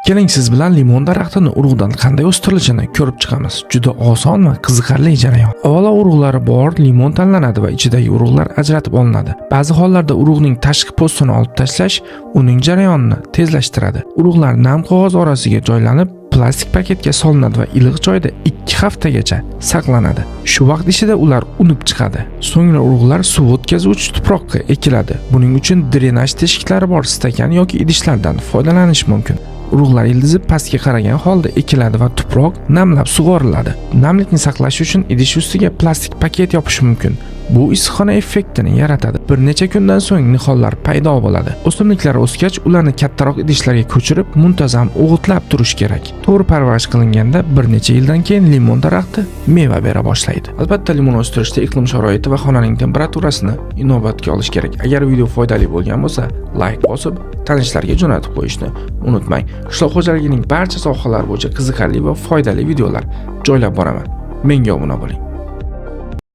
Keling, siz bilan limon daraxtini urug'dan qanday o'stirilishini ko'rib chiqamiz. Juda oson va qiziqarli jarayon. Avvalo urug'lari bor limon tanlanadi va ichidagi urug'lar ajratib olinadi. Ba'zi hollarda urug'ning tashqi po'stini olib tashlash uning jarayonini tezlashtiradi. Urug'lar nam qog'oz orasiga joylanib, plastik paketga solinadi va iliq joyda 2 haftagacha saqlanadi. Shu vaqt ichida ular unib chiqadi. So'ngra urug'lar suv o'tkazuvchi tuproqqa ekiladi. Buning uchun drenaj teshiklari bor stakan yoki idishlardan foydalanish mumkin. Urug'lar ildizi pastga qaragan holda ekiladi va tuproq namlab sug'oriladi. Namlikni saqlash uchun idish ustiga plastik paket yopish mumkin. Bu issiqxona effektini yaratadi. Bir necha kundan so'ng nihollar paydo bo'ladi. O'simliklar o'sgach, ularni kattaroq idishlarga ko'chirib, muntazam o'g'itlab turish kerak. To'g'ri parvarish qilinganda bir necha yildan keyin limon daraxti meva bera boshlaydi. Albatta, limon o'stirishda iqlim sharoiti va xonaning temperaturasini inobatga olish kerak. Agar video foydali bo'lgan bo'lsa, layk bosib, tanishlarga jo'natib qo'yishni unutmang. Qishloq xo'jaligining barcha sohalari bo'yicha qiziqarli va foydali videolar joylab boraman. Menga obuna bo'ling.